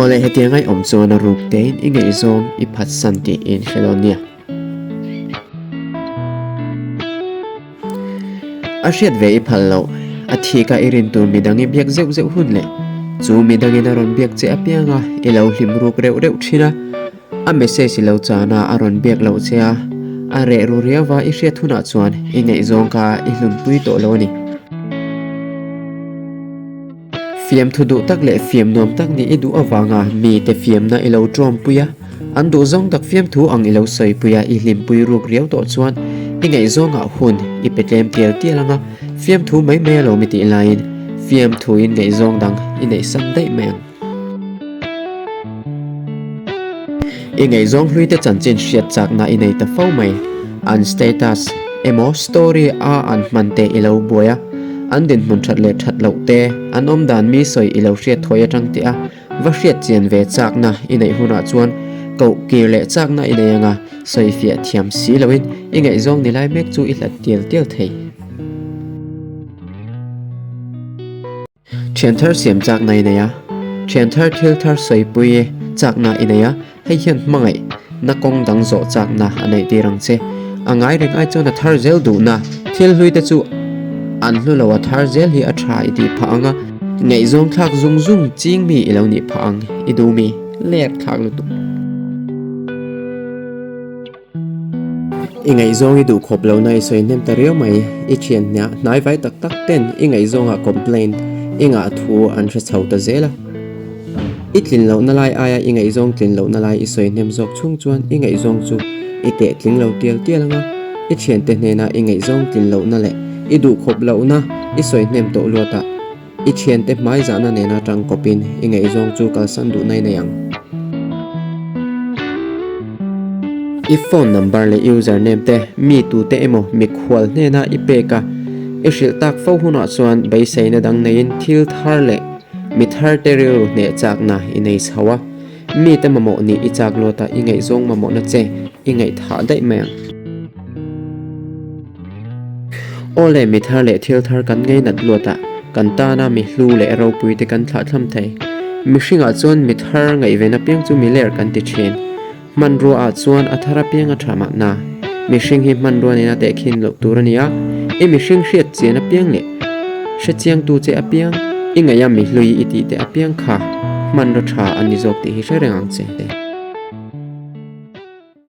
Awle hetiang ai awm chuan a ruk tein i ngaihzawng i phatsan tih i inhre dawn nia. A hriat ve i phal loh, a thik a i rin tur midang i biak zeuh zeuh hun leh chu midangin a rawn biak che apiang a i lo hlim ruk reuh reuh thin a, a message i lo chan a a rawn biak loh che a, a reh ru riau va i hriat hunah chuan i ngaihzawng kha i hlunpui tawh lo a ni. Fiamthu duh tak leh fiam nuam tak nih i duh avanga mite fiamna i lo ṭawmpui a, an duh zawng tak fiamthu ang i lo sawipui a, i hlimpui ruk riau tawh chuan i ngaihzawngah hun i pe tlem tial tial ang a, fiamthu mai mai alawm i tih laiin fiamthuin ngaihzawng dang i neihsan daih mai ang. I ngaihzawng hluite chanchin hriat chakna i nei ta fo mai. An status emaw story a an hman te i lo buai a, an dinhmun that leh that loh te, an awm dan mi sawi i lo hriat thawi atang tih a va hriat chian ve chakna i neih hunah chuan koh kir leh chakna i nei anga sawi fiah thiam si loin i ngaihzawng ni lai mek chu i hlat tial tial thei. Thian thar siam chakna i nei a, thian thar thil thar sawipui chakna i nei a, hei hian hmangaih na kawng dang zawh chakna a neih tir ang che. A ngai reng ai chuan a thar zel duhna thil hlui te chu an hlu lo a thar zel hi a tha i tih phah ang a, ngaihzawng thlak zung zung ching mi i lo nih phah ang i duh mi ler thlak lutuk. I ngaihzawng i duh khawp lohna i sawi hnem ta riau mai. I thian hniah hnai vai tak tak ten i ngaihzawngah complaint i ngah thu an hre chho ta zel a. I tlin lohna lai aia i ngaihzawng tlin lohna lai i sawi hnem zawk chhung chuan i ngaihzawng chu i teh tling lo tial tial ang a. I thiante hnena i ngaihzawng tlin lohna leh i duh khawp lohna i sawi hnem tawh luatah I thiante hmai zahna nena tang kawpin i ngaihzawng chu kalsan duh nai nei ang. I phone number leh user name te mi tute emaw mikhual hnena i pek a, i hrilh tak fo hunah chuan beiseina dang neiin thil thar leh mi thar te rilru hneh chakna i nei chho a, mite mamawh nih i chak luatah i ngaihzawng mamawhna che i ngaihthah daih mai ang. Aw le, mi thar leh thil thar kan ngainat luatah kan tana mi hlu leh ropui te kan thlahthlam thei. Mihringah chuan mi thar ngaihven apiang chu mi ler kan ti thin. Hmanrua ah chuan a thar apiang a tha mahna. Mihring hi hmanrua nena tehkhin loh tur a ni a, i mihring hriat chian apiang leh hrechiangtu che apiang, i ngaih a mi hlui i tih te apiang kha hmanraw tha a ni zawk tih hi hre reng ang che.